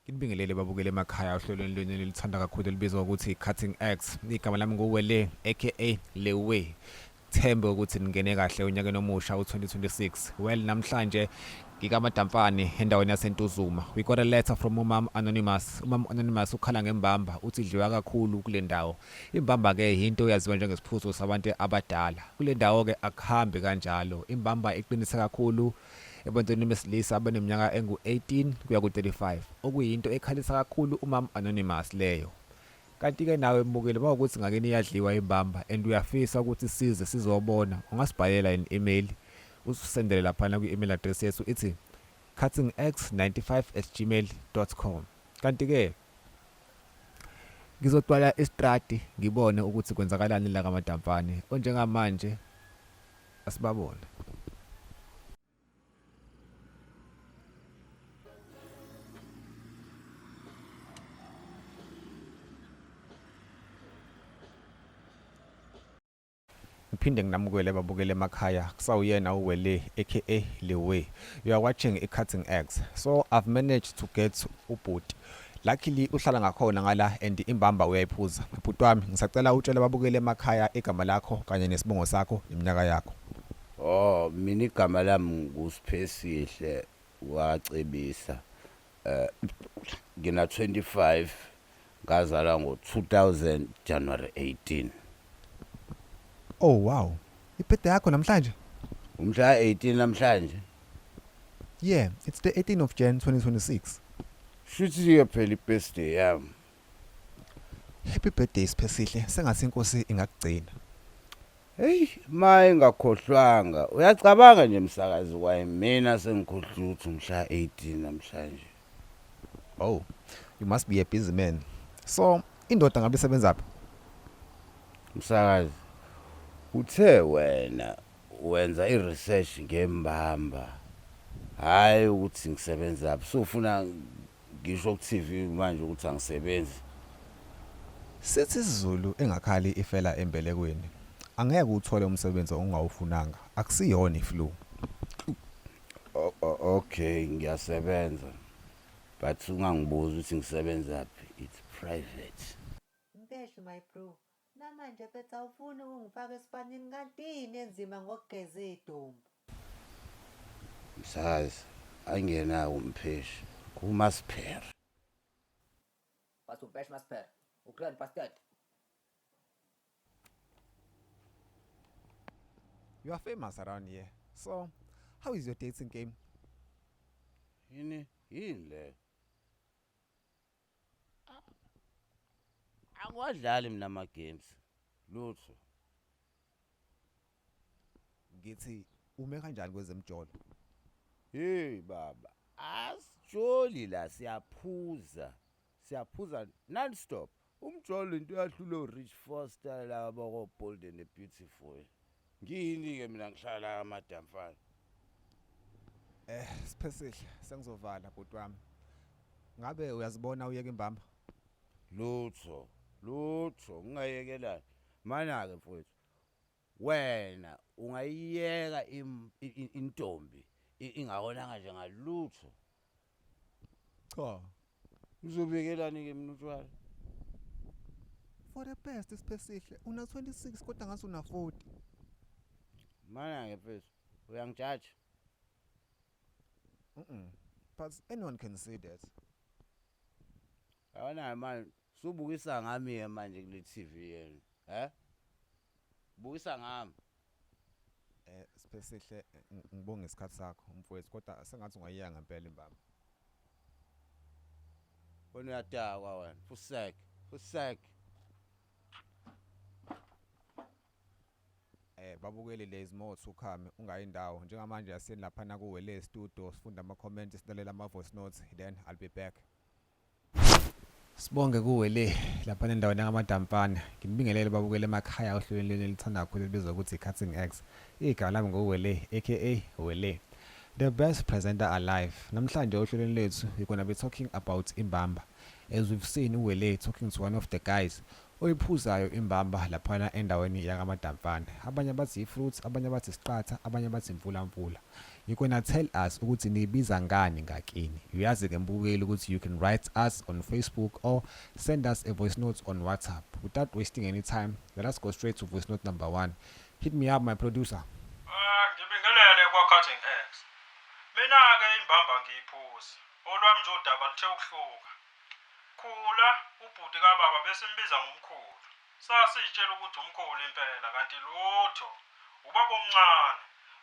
Nginibingelele babukele emakhaya ohlelweni lwenu enilithanda kakhulu elibizwa ukuthi Cutting X. Igama lami nguWele aka Lewe. Thembe ukuthi ningene kahle onyakeni omusha u-2026. Well, namhlanje ngikaMadamfane endaweni yaseNtuzuma. We got a letter from uMam Anonymous. UMam Anonymous ukhala ngembamba uthi idliwa kakhulu kule ndawo. Imbamba ke yinto eyaziwa njengesiphuzo sabantu abadala. Kule ndawo ke akuhambi kanjalo. Imbamba iqinise kakhulu ebantwini besilisa abaneminyaka engu-18 kuya ku-35, okuyinto ekhalisa kakhulu uMam Anonymous leyo. Kanti-ke nawe mbukeli uma ukuthi ngakini iyadliwa imbamba and uyafisa ukuthi size sizobona, ungasibhalela in email usisendele laphana kwi-email address yethu ithi cuttingx95@gmail.com. Kanti-ke ngizotwala isitradi ngibone ukuthi kwenzakalani la kaMadamfane onjengamanje asibabone. Ngiphinde nginamukele babukele emakhaya kusawuyena uWele aka Lewe. You are watching i-Cutting X. So I've managed to get ubhuti. Luckily uhlala ngakhona ngala and imbamba uyayiphuza. Bhuti wami ngisacela utshele ababukele emakhaya igama lakho kanye nesibongo sakho neminyaka yakho. Oh mina igama lami nguSiphesihle waCebisa. Eh ngina 25 ngazalwa ngo 2000 January 18. Oh wow. Ibirthday yakho namhlanje? Umhla 18 namhlanje. Yeah, it's the 18 of Jan 2026. Shuthi ke phela ibirthday yami. Happy birthday Siphesihle, sengathi inkosi ingakugcina. Hey, maye ngakhohlwanga. Uyacabanga nje msakazi kwayimina sengikhohlwe ukuthi umhla 18 namhlanje. Oh, you must be a busy man. So, indoda ngabe isebenza phi? Msakazi, uthe wena wenza i-research ngembamba. Hayi ukuthi ngisebenza phi. Sufuna ngisho ku-TV manje ukuthi angisebenzi. Sithi isiZulu engakhali ifela embelekweni. Angeke uthole umsebenzi ongawufunanga. Akusiyona iflu. Okay, ngiyasebenza. But ungangibuzi ukuthi ngisebenza phi. It's private. Mpeshi my bro, namanje mfethu awufuni ukungifaka esipanini kanti yini enzima ngokugeza idumbu? Msakazi, angenawo umpheshi, kumasiphere. Bathi umpeshi masiphere. Ugrand bastard. You are famous around here. So, how is your dating game? Yini? Yini le? Angiwadlali mina ama games. Lutho. Ngithi ume kanjani kwezemjolo? Hey baba, asijoli la siyaphuza. Siyaphuza non stop. Umjolo into yahlula o-Rich Foster laba ko-Bold and the Beautiful. Ngiyini-ke mina ngihlala la kaMadamfana. Eh, Siphesihle, sengizovala bhuti wami. Ngabe uyazibona uyeka imbamba? Lutho, lutho, ngingayekelani. Mana-ke mfowethu, wena ungayiyeka intombi ingakonanga nje ngalutho. Cha. Ngizobekelani-ke mina utshwala? For the best Siphesihle, una 26 kodwa ngathi una 40. Mana-ke mfethu, uyangijaja? Mm. But anyone can see that. Yabona manje subukisa ngami-ke manje kule TV yenu. He? Bukisa ngami. Eh Siphesihle ngibonga isikhathi sakho mfowethu kodwa sengathi ungayiyeka ngempela imbamba. Wena uyadakwa wena. Fusek, fusek. Eh babukeli there is more to come ungayi ndawo njengamanje asiyeni laphana kuwele studio sifunda ama comments silalela ama voice notes then I'll be back. Sibonge kuwe le lapha endaweni yakaMadamfana. Nginibingelele babukele emakhaya ohlelweni lwenu elithanda kakhulu elibizwa ukuthi i-Cutting X. Igama lami nguWele aka Wele. The best presenter alive. Namhlanje ohlelweni lethu we're gonna be talking about imbamba. As we've seen uWele talking to one of the guys. Oyiphuzayo imbamba laphana endaweni yakaMadamfana. Abanye bathi i-fruit, abanye bathi isiqatha, abanye bathi imfulamfula. You gonna tell us ukuthi niyibiza ngani ngakini. Uyazi-ke mbukeli ukuthi you can write us on Facebook or send us a voice note on WhatsApp. Without wasting any time, let us go straight to voice note number 1. Hit me up my producer. Ngibingelele kwa-Cutting X. Mina-ke imbamba ngiyiphuzi. Olwami nje udaba luthe ukuhluka. Khula ubhuti kababa besimbiza ngomkhulu. Sasitshela ukuthi umkhulu impela kanti lutho. Ubaba omncane.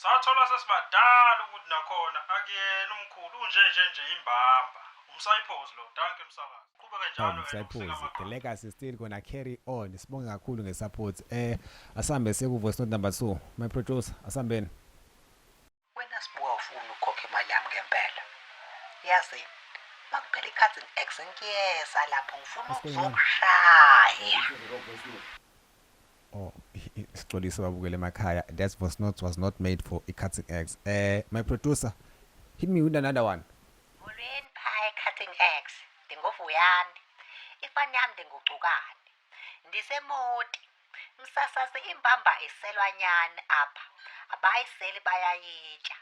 Sathola sesibadala ukuthi nakhona akuyena umkhulu unje nje nje imbamba. Umsayiphozi lo, danke msakazi. Qhubeke njalo. Umsayiphozi. The legacy is still gonna carry on. Sibonge kakhulu ngesupport. Asambe siye ku voice note number 2. My producer, asambeni. Wena Sbu awufuni ukukhokha imali yami ngempela. Yazi makuphela i-Cousin X ngiyeza lapho ngifuna ukuzokushaya. Oh, sixolise babukele emakhaya. That voice note was not made for i-Cutting X. My producer, hit me with another one. Molweni pha e-Cutting X. Ndingovuyani. Ifani yami ndingucukane. Ndisemonti. Msasazi imbamba iselwanyana apha. Abayiseli bayayitya.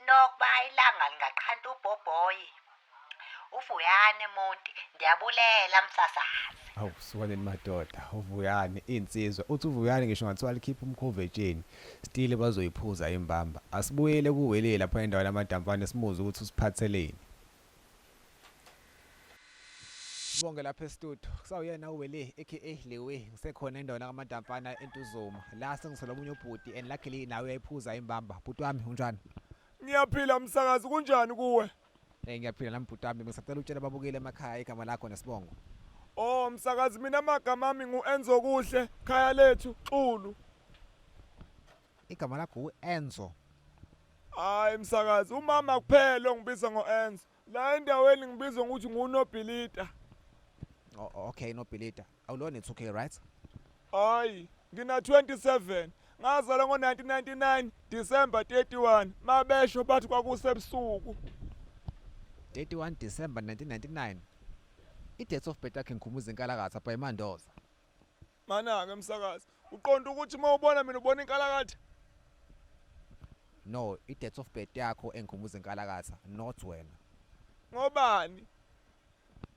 Nokuba ilanga lingaqhanta ubhobhoyi. Uvuyane Monti, ndiyabulela msasazi. Awu sukaneni madoda, uVuyani insizwa. Uthi uVuyani ngisho ngathiwa likhipha umkhovu etsheni, stile bazoyiphuza imbamba. Asibuyele kuWele lapha endaweni yaMadamfane simuze ukuthi usiphatheleni. Sibonge lapha e-studio. Kusawuyena uWele aka Lewe. Ngisekhona endaweni kaMadamfana eNtuzuma. La sengithola omunye ubhuti and luckily nawe uyayiphuza imbamba. Bhuti wami unjani? Ngiyaphila msakazi, kunjani kuwe? Ngiyaphila nami bhuti wami. Ngisacela utshele ababukeli emakhaya igama lakho nesibongo. Oh msakazi, mina amagama ami ngu-Enzo Kuhle, khaya lethu Xulu. Igama lakho u-Enzo. Hayi msakazi, umama kuphela ongibiza ngo-Enzo. La endaweni ngibizwa ngokuthi nguNobhilita. Oh, okay Nobhilita. Awulona it's okay right? Hayi, ngina 27. Ngazalwa ngo-1999 December 31. Mabesho bathi kwakusebusuku. 31 December 1999. I-date of birth yakhe ngikhumbuza inkalakatha by Mandoza. Mana-ke msakazi, uqonda ukuthi uma ubona mina ubona inkalakatha? No, i-date of birth yakho engikhumbuza inkalakatha, not wena. Ngobani?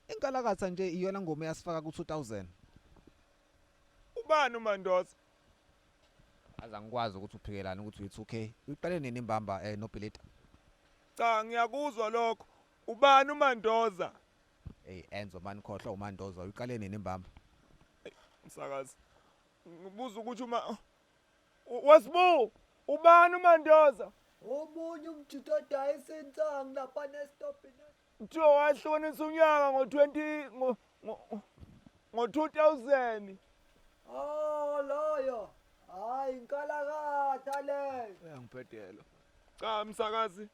Inkalakatha nje iyona ngoma eyasifaka ku-2000. Ubani uMandoza? Aze angikwazi ukuthi uphikelani ukuthi uyi-2K. Uyiqale nini imbamba Nobhilita? Cha, ngiyakuzwa lokho. Ubani uMandoza? Hey Enzo man, khohlwa uMandoza, uyiqale nini imbamba? Msakazi, ngibuza ukuthi uma Wesibu, ubani uMandoza? Omunye umjita odayisa insangu lapha nesitobhini. Kuthiwa wahlukanisa unyaka ngo-20 ngo-2000. Oh loyo. Hayi inkalakatha leyo. Uyangibhedela. Cha msakazi,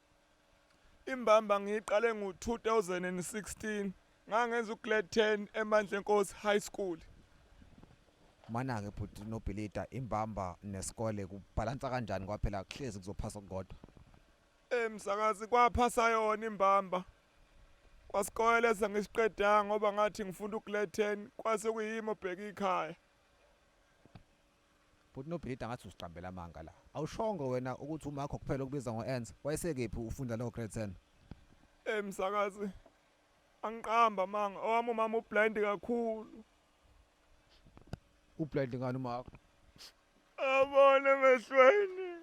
imbamba ngiyiqale ngo-2016. Ngangenza ugrade 10 eMandlenkosi High School. Mana-ke bhuti Nobhilita, imbamba nesikole kubhalansa kanjani ngoba phela kuhlezi kuzophasa okukodwa? Msakazi, kwaphasa yona imbamba. Kwasikole sengisiqedanga ngoba ngathi ngifunda ugrade 10 kwase kuyimi obheka ikhaya. Bhuti Nobhilita, ngathi usiqambela amanga la. Awushongo wena ukuthi umakho kuphela okubiza ngo-Enzo. Wayesekephi ufunda lo grade 10? Msakazi, angiqamba manga, owami umama ublind kakhulu. Ublind ngani umakho? Abone emehlweni.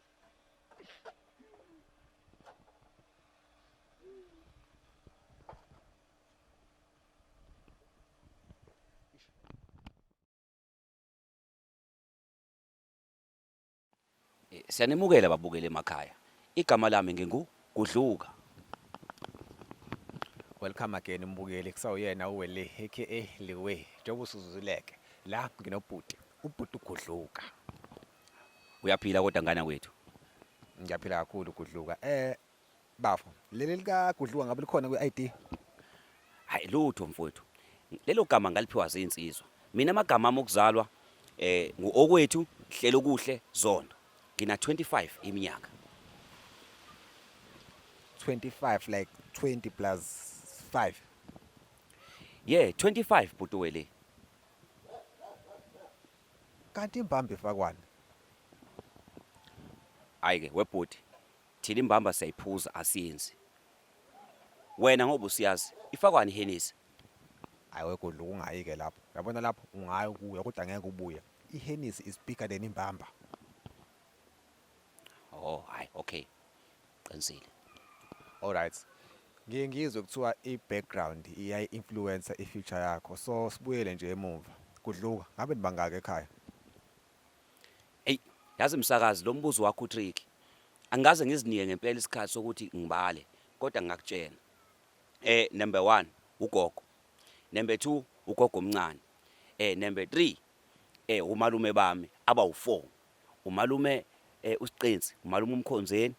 Siyanimukela babukele emakhaya. Igama lami ngingu Gudluka. Welcome again mbukeli, kusawuyena uWele aka Lewe. Njengoba usuzuleke la nginobhuti, ubhuti uGudluka. Uyaphila kodwa ngana kwethu? Ngiyaphila kakhulu Gudluka. Bafo, leli lika Gudluka ngabe likhona kwi-ID? Hayi lutho mfowethu. Lelo gama ngaliphiwa zinsizwa. Mina amagama ami okuzalwa nguOkwethu Hlelokuhle Zondo. Ngina 25 iminyaka. 25 like 20 plus 5. Yeah, 25 bhuti Wele. Kanti imbamba ifakwani? Hayi ke webhuti, thina imbamba siyayiphuza asiyenzi. Wena ngoba usiyazi, ifakwani iHennessy? Hayi weGudluka, ungayi-ke lapho. Uyabona lapho ungayi kuya kodwa ngeke ubuye. IHennessy is bigger than imbamba. Oh, hayi okay. Qinisile. Alright. Ngiye ngizwe kuthiwa i-background iyayi-influence i-future yakho. So sibuyele nje emuva. Gudluka, ngabe nibangaki ekhaya? Ey, yazi msakazi, lo mbuzo wakho utricky. Angikaze ngizinike ngempela isikhathi sokuthi ngibale, kodwa ngingakutshela. Number 1 ugogo. Number 2 ugogo omncane. Number 3 umalume bami abawu4. Umalume uSiqinsi, umalume uMkhonzeni,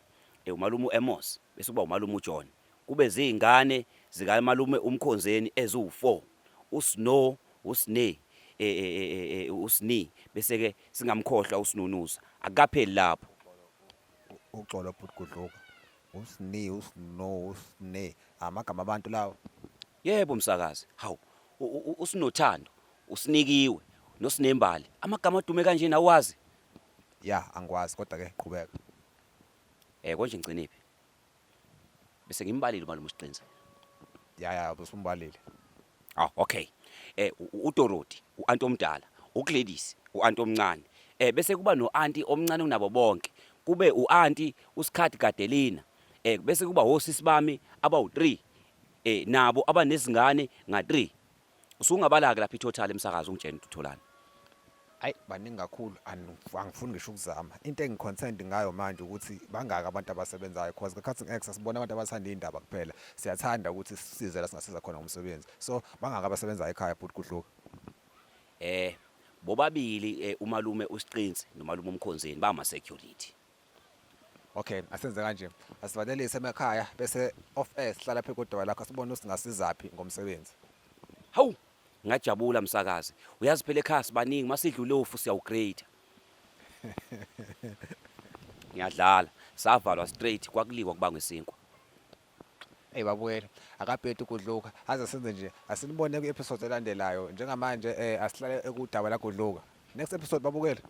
umalume uAmos, bese kuba umalume uJohn. Kube zingane zika malume uMkhonzeni eziwu4. uSnow, uSne, uSni, bese ke singamkhohlwa uSnunuza. Akukapheli lapho. Uxolo bhuti Gudluka. USni, uSnow, uSne, amagama abantu lawo. Yebo msakazi. Hawu, uSinothando, usinikiwe, noSinembali. Amagama adume kanje nawazi. Ya, angikwazi kodwa ke qhubeka. Konje ngigciniphi? Bese ngimbalile umalume uSiqinsi. Ya, busumbalile. Ah, okay. uDorothy, uanti omdala, uGladys, uanti omncane. Bese kuba noanti omncane kunabo bonke. Kube uanti uSikhathi Kadelina. Bese kuba osisi bami abawu3. Nabo abanezingane nga3. Usungabala ke lapha itotal emsakazo ungitshela ukuthi utholani. Ayi, baningi kakhulu, angifuni ngisho ukuzama. Into engiconcerned ngayo manje ukuthi bangaka abantu abasebenzayo, cause ka-Cutting X asibona abantu abathanda iy'ndaba kuphela. Siyathanda ukuthi sisize la singasiza khona ngomsebenzi. So bangaka abasebenzayo ekhaya, bhuti Gudluka? Bobabili umalume uSiqinsi nomalume uMkhonzeni bama security. Okay, asenze kanje. Asivalelise emakhaya bese off air sihlala phe kodwa lakho sibone ukuthi singasizaphi ngomsebenzi. Hawu, ngajabula msakazi. Uyazi phela ekhaya sibaningi, masidla ulofu siyawugrade. Ngiyadlala, savalwa straight kwakuliwa kubangwa isinkwa. Hey babukeli, akabhedi uGudluka. Aze senze nje, asinibone ku-episode elandelayo. Njengamanje asihlale ekudaba la Gudluka. Next episode, babukeli.